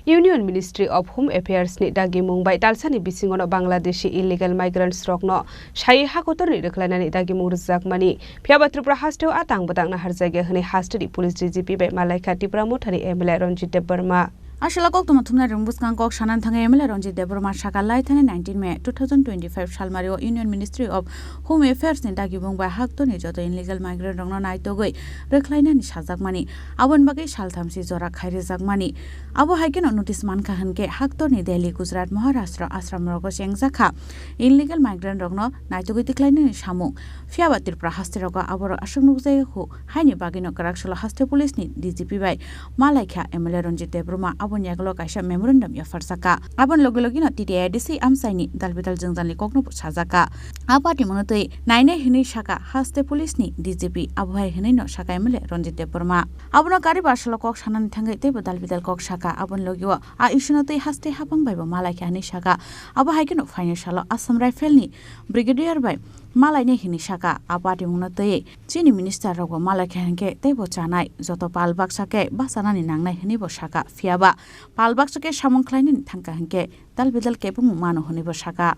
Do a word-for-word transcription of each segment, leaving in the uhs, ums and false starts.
Union Ministry of Home Affairs ni dagimung bai talsani bisingono Bangladeshi illegal migrants rokno sai hakotorni rwkhlainani dagimung rwjakmani, phiyaba Tripura hasteo a tang bwtangna harjakya hwnwi hasteni police D G P bai malaikha Tipra Mothani M L A Ranjit Debbarma. Aswla koktwma thumnai rwng bwskang kok sanani thangwi M L A Ranjit Debbarma saka lai thani nineteen May two thousand twenty-five salmario Union Ministry of Home Affairs ni dagimung bai haktorni joto illegal migrant rokno naitugwi rwkhlainani sajakmani, aboni bagwi salthamsi jora khairijakmani. Abo hai kheno notice mankha hwnkhe haktorni Delhi, Gujarat, Maharashtra asramrogo chengjakha illegal migrant rokno naitugwi tikhlainani samung. Phiyaba Tripura hasterogo aborok aswk nukjagwi hu haini bagwino Kwraksolo haste police ni D G P bai malaikha M L A Ranjit Debbarma aboni yagulo kaisa memorandum yapharjakha. Aboni logi logino T T A D C amchaini dalbidal jwngjalni kokno bo sajakha. A party mwnwi twi nainai hwnwi saka haste police ni D G P, abo hai hwnwino saka M L A Ranjit Debbarma. Abono kariba aswlo kok sanani thangwi teibo dalbidal kok saka. Aboni logio a issue no twi haste hapang bai bo malaikha hwnwi saka. Abo hai kheno phainai salo Assam Rifle ni Brigadier bai malainai hwnwi saka. A party mungno twi chini minister rok bo malaikha hwnkhe teibo chanai joto pal baksa khe bachanani nangnai hwnwi bo saka. Phiyaba pal baksa khe samung khlainani thangkha hwnkhe dalbidal kebengmung mano hwnwi bo saka.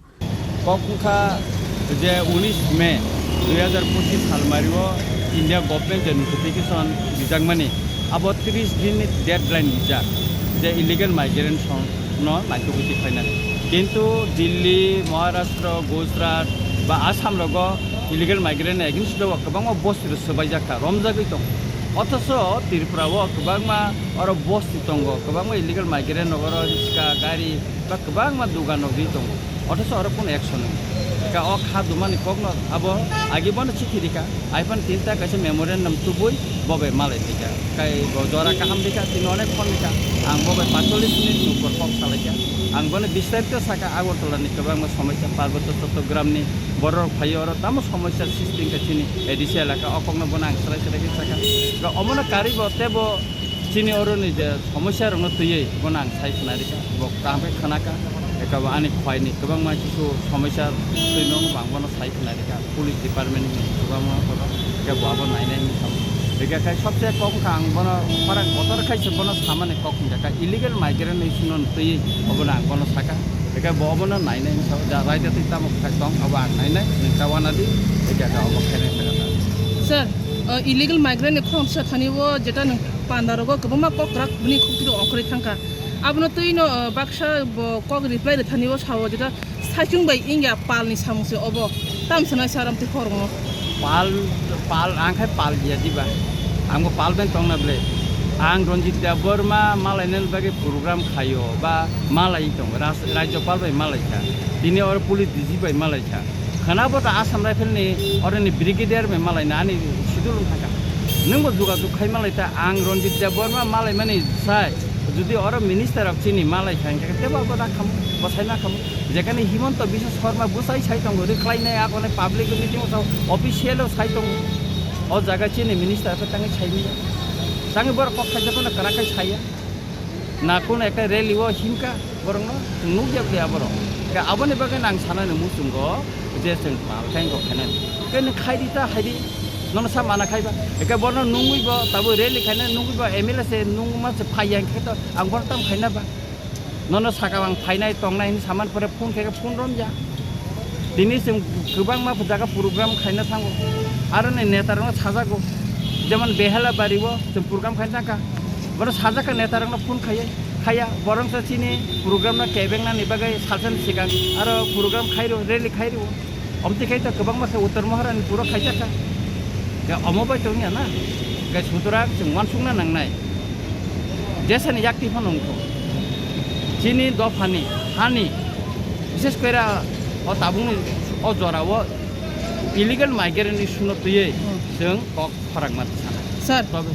Kok wngkha je unis May dui hazar pochis salmario India government je notification rijakmani, abo tris din ni deadline rijak je illegal migrant no naitugwi tikhlainani. Kintu Delhi, Maharashtra, Gujarat ba Assam rogo illegal migrant against o kwbangma bosti rok swbaijak kha, romjagwi tongo. Othocho Tripura o kwbangma oro bosti tongo, kwbangma illegal migrant rok oro riska, gari ba kwbangma dugan rok ri tongo. Othocho oro kunu action wngya. Ka o kha dumani kokno abo agi bono chithi rikha. Iphone tinta kaisa memorandum tubui bo bai malai rikha. Kai bo jora kaham rikha, tini onek phone rikha. Ang bo bai paitollis minute nukor kok salaikha. Ang bono bistarito saka Agartala ni kwbangma somosya, Parbotya Chattogram ni borok phai oro tamo somosya srishti wngkha chini A D C elaka, o kokno bono ang serai serai khe saka. Ka omono karwi bo tebo chini oro ni je somosya rokno twiwi bono ang sai khna rikha, bo kaham khe khna kha, eka bo ani khwai ni kwbangma kisu somosya twi no bo ang bono sai khna rikha, police department ni kwbangma borok, eka bo abo nai nai wngkha. Eka khai sobse kok wngkha ang bono khorang kotor khai se bono samani kok wngkha, illegal migrant ni sino twiwi obono ang bono saka, eka bo obono nai nai wngkha, ja raida twi tamo khai tong abo ang nai nai, nwng kawana di, eka ka obo khainai kha. Sir, uh, illegal migrant ni khorang sa thani o jeta nwng panda rogo kwbangma kok kwrak bini khuk twi ongkhorwi thangkha. Abono twi no, uh, baksa bo kok reply rwthani o sao jeta saichung bai wngya pal ni samung se obo. Tam sanai sir amtwi khorang o. Pal, pal, ang khai pal ya diba. Ang bo pal ben tongna ble. Ang Ranjit Debbarma malainani bagwi program khaio ba malai tong. Ras-, Rajyapal bai malai kha. Tini oro police D G bai malai kha. Khwnabo ta Assam Rifle ni oroni brigadier bai malai na ani schedule wng thangkha. Nwng bo jogajog khai malai ta, ang Ranjit Debbarma malai mani sai, jodi oro minister rok chini malai kha hwnkhe tebo bo da khamu, bo sai ma khamu. Jekhani Himanta Biswa Sarma bwsai sai tongo, rwkhlai nai, akoni public meeting o sao, official o sai tongo. O jaga chini minister khe tangwi sai manya. Tangwi borok kok khaijak phano kwrak khai saiya. Na kono ekta rally o himkha borokno, chwng nukya bwlai aborok. Khe aboni bagwi ang sanani muchungo je chwng pal khai kok khainani. Khe nwng khai di ta hai di, nono sa mana khai ba. Khe bono nungwi bo tabuk rally khainani nungwi bo M L A se nungma se phaiya hwnkhe to ang bono tamo khaina ba. Nono saka ang phainai tongnai hinwi saman pore phone khe phone romya. Tini chwng kwbangma jaga program khaina thango. Aroni neta rokno sajago. Jemon Behala bari o chwng program khaina thangkha. Bono sajak kha neta rokno phone khaiya. Khaiya, borok sa chini program no kebeng nani bagwi salsa ni swkang aro program khairo, rally khairo. Omtwi khai to kwbangma khe Uttor Maharani puro khaijak kha. Khe omo bai tongya na. Khe sutorang chwng uansukna nangnai. Jesani yakti phano wngkho. Chini dophani, hani, bishes kore o tabukni o jorao illegal migrant ni suno twiwi chwng kok khorang ma sana. Sir, tobe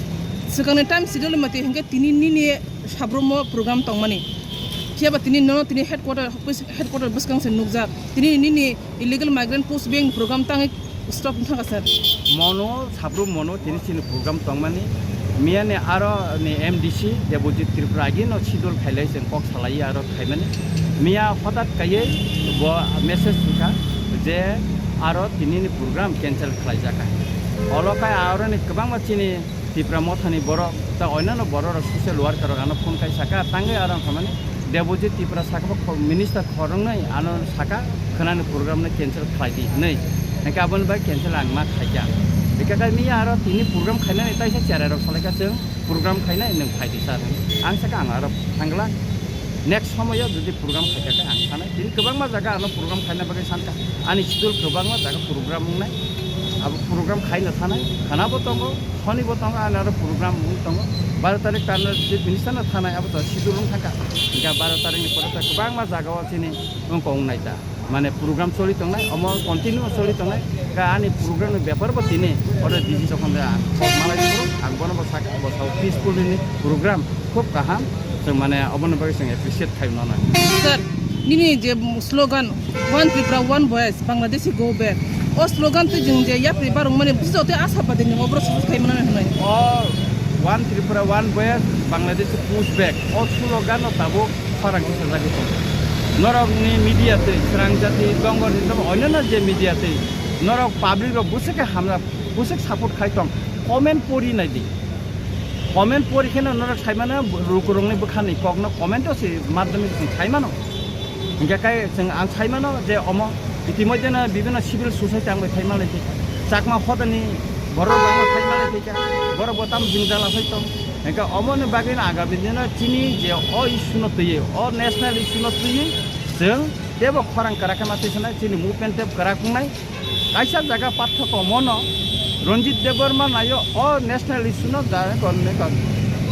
swkangni time schedule mate hinkhe tini nini sabrumo program tongmani. Phiya ba tini nono tini headquarter, office headquarter bwskang se nukjak. Tini nini illegal migrant post beng program tangwi stop wng thangkha, sir. Mono, sabrum mono, tini chini program tongmani. Miyani aro ni M D C, Debojit Tripura, agino sidol khailai chwng kok salai aro khaimani. Miya hotat kaiye bo message wngkha je aro tini ni program cancel khlaijakha. Olo khai aro ni kwbangma chini Tipra Mothani borok ta oinano borok rok social worker rok ano phone kai saka, tangwi aro wngkha mani Debojit Tipra saka bo kho-, minister khoroknwi ano saka khwnani program no cancel khlai di hwnwi. Hwnkhe aboni bai cancel ang ma khaikha. Hwnkhe khe miya aro tini program khainani taisa cherai rok salaikha chwng program khainai nwng phai di sir. Ang saka ang aro thangla. Next somoyo jodi program khaikha khe ang sanai. Tini kwbangma jaga ano program khaina bagwi sankha. Ani schedule kwbangma jaga program wngnai. Abo program khaina thanai. Khana bo tongo, honi bo tongo, ani aro program wng tongo. Baro tarik tarno chief minister no thanai, abo to schedule wng thangkha. Hingkha baro tarik ni pore to kwbangma jaga o chini wngkha wngnai ta. Mane program choli tongnai, omo continue choli tongnai. Ka ani program ni bepar bo tini oro D C jokhon de ang kok malai phuru ang bono bo saka, bo sao peaceful ni program khub kaham. Chwng mane obono bagwi chwng appreciate khai mano. Sir, nini je slogan One Tripura, One Voice, Bangladeshi Go Back. O slogan twi jwng je yapri barung mani bujo tei asa badi ni obro susu khai mano hinai. O One Tripura, One Voice, Bangladeshi Push Back. O slogan no tabuk khorang kisa jagwi tongo. Norokni media twi, Srang Jati, Dongor Hinsa, onyono je media twi, norok public rok bwswk khe hamya, bwswk support khai tong, comment pori nai di. Comment pori kheno norok sai mano, rukurokni bwkhani kokno comment o se madhyamik se sai mano. Hingkhe kai chwng ang sai mano je omo itimodhyeno bibhinno civil society ang bai phai malai thika. Chakma hodani borok bangma phai malai thika. Borok bo tamo jwngjal asai tong. Hingkhe omoni bagwino agami dino chini je o issue no twiwi, o national issue no twiwi chwng teibo khorang kwrak khe ma twi sanai, chini movement teibo kwrak wngnai. Kaisa jaga pathak omono Ranjit Debbarma naio o national issue no da kon ne kon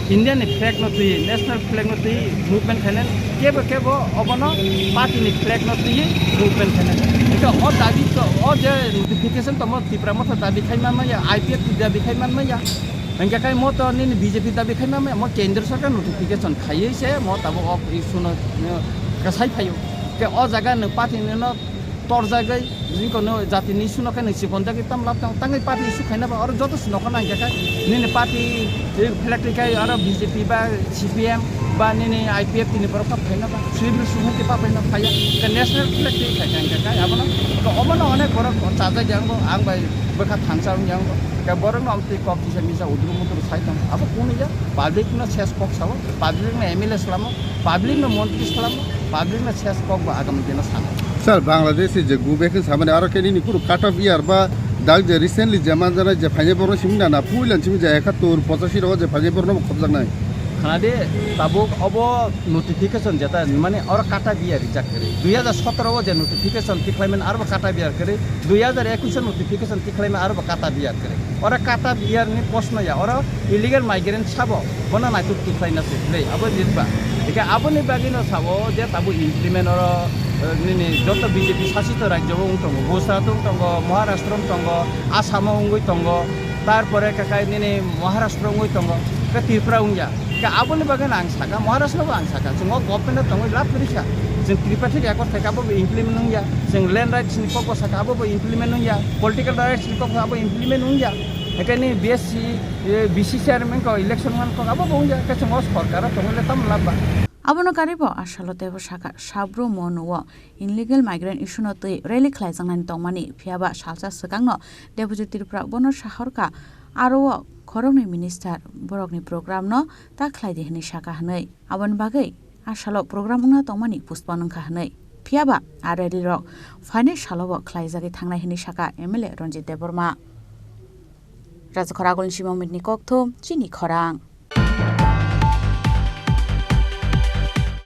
India ni flag no twi, national flag no twi movement khainai, kebo kebo obono party ni flag no twi movement khainai. Ito o dabi to, o je notification tomo Tipra Motha dabi khai man maya, I P F T dabi khai man maya. Hingke kai mo to nini B J P dabi khai man maya, mo kendra sarkar notification khaiwi se mo tabo o issue no, no kasai phaio. Ke o jaga no party ni no torjagwi, jing kono jatini issue no khe nwng chikon jagwi tam lab tang, tangwi party issue khaina ba, oro joto si nokha nang khe nini party, eh, flag twi khai oro B J P ba C P M ba nini I P F T ni borok kha phaina ba, civil subung twi pa phaina phaiya, khe national flag twi khai kha hingkha khai abono, khe obono onek borok chajak yang bo, ang bai bwkha thansa wng yang bo, khe borok no amtwi kok kisa misa udru mudru sai tong, abo kunu ya, public no ses kok sao, public no M L A salamo, public no montri salamo, public no ses kok bo agam dino sano. Sir, Bangladesh je go back samani aro khe nini kuru cut off year ba dak je recently je manjana je phainai borok simi nana puilan simi je ekattor pochashi rogo je phainai borok no khobjaknai. Khana de tabuk obo notification jeta mane oro cut off year rijak kere. Dui hajar sotoro o je notification tikhlaiman aro bo cut off year kere. Dui hajar ekush o notification tikhlaima aro bo cut off year kere. Oro cut off year ni proshno ya, oro illegal migrant sabo, bono naituk tikhlaina se, nei, abo jitba. Eke aboni bagwi no sabo je tabuk implement oro, eh, nini joto B J P sasito rajyo o wng tongo, Gujarat wng tongo, Maharashtra wng tongo, Assam o wngwi tongo, tarpore kakai nini Maharashtra wngwi tongo, ke Tripura wngya. Ke aboni bagwi no ang saka, Maharashtra bo ang saka, chwng o government o tongwi lab kwrwi kha. Chwng Tripartite Accord khaikha, abo bo implement wngya. Chwng land rights ni kok bo saka, abo bo implement wngya. Political rights ni kok abo implement wngya. Eke ni B S C, eh, B C chairman ko election man kok abo bo wngya. Ke chwng o sorkar o tongwi le tamo lab ba? Abono karibo asalo teibo saka, sabro mo nuo illegal migrant issue no twi rally khlaijaknani tongmani, phiyaba salsa swkangno Debojit Tripura bono sahorkha, aro o khoroknwi minister borokni program no ta khlai di hwnwi saka hwnwi. Aboni bagwi a salo program wngna tongmani postpone wngkha hwnwi. Phiyaba a rally rok phainai salo bo khlaijagwi thangnai hwnwi saka M L A Ranjit Debbarma. Rajakhor Agulni Simo Mitni kokthum, chini khorang.